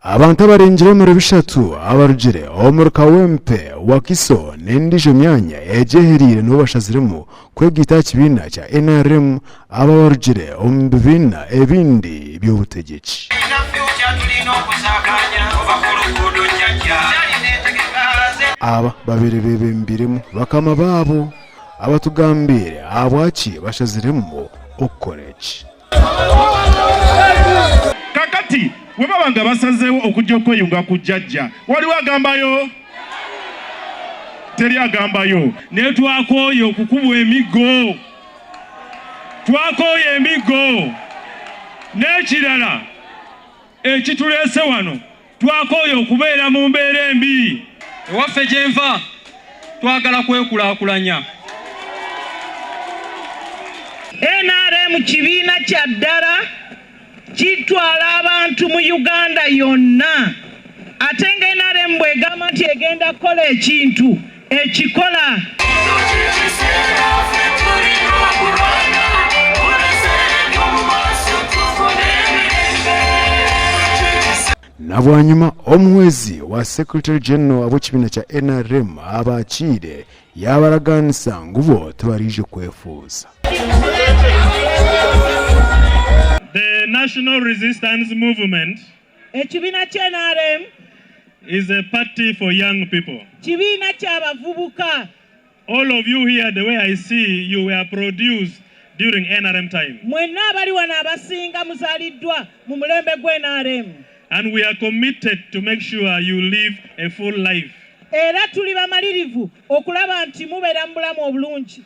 Abantu abarengire omuri bishatu abarugire omuri Kawempe, Wakiso n'endiijo myanya egyehereire nibo bashaziremu kwegaita aha kibiina kya nrm aba abarugire omu bibiina ebindi by'obutegyeki. Aba babaire bebembeiremu bakama baabo abatugambiire ahabwaki bashaziremu okukora eki. Kakati bwebaba nga basazeewo okujja okweyunga ku jjajja, waliwo agambayo? Teri agambayo. Naye twakooye okukubwa emiggo, twakooye emiggo. N'ekirala ekituleese wano, twakooye okubeera mu mbeera embi. Ewaffe gye nva twagala kwekulaakulanya. Nrm kibiina kya ddala, kitwala abantu mu Uganda yonna ate nga nrm bw'egamba nti egenda kukola ekintu ekikola. Na bwanyima omuhwezi wa Secretary General ab'ekibiina kya nrm abakiire yaabaraganisa ngu bo tibaraije kwefuuza. The National Resistance Movement Ekibiina kya nrm is a party for young people. Kibiina ky'abavubuka. All of you here, the way I see, you were produced during NRM time. Mwenna abali wano abasinga muzaaliddwa mu mulembe gwa nrm. And we are committed to make sure you live a full life. Era tuli bamalirivu okulaba nti mubeera mu bulamu obulungi.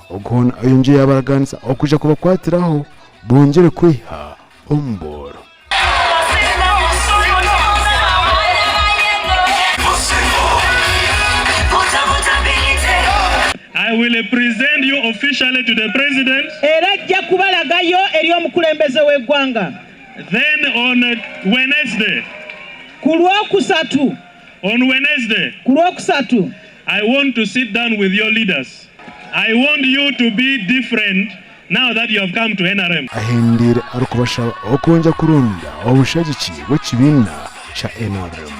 Ogu hoona ayongyire yaabaraganisa okwija kubakwatiraho bongyere kwiha omu bworo. I will present you officially to the president. Era ajja kubalagayo eri omukulembeze w'eggwanga. Then on Wednesday. Ku Lwokusatu. On Wednesday. Ku Lwokusatu. I want to sit down with your leaders. I want you to be different now that you have come to NRM. Ahendeire arikubashaba okwongya kurunda obushagiki bw'ekibiina kya nrm.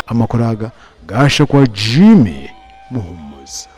Amakuru aga gaashakwa Jimmy Muhumuza.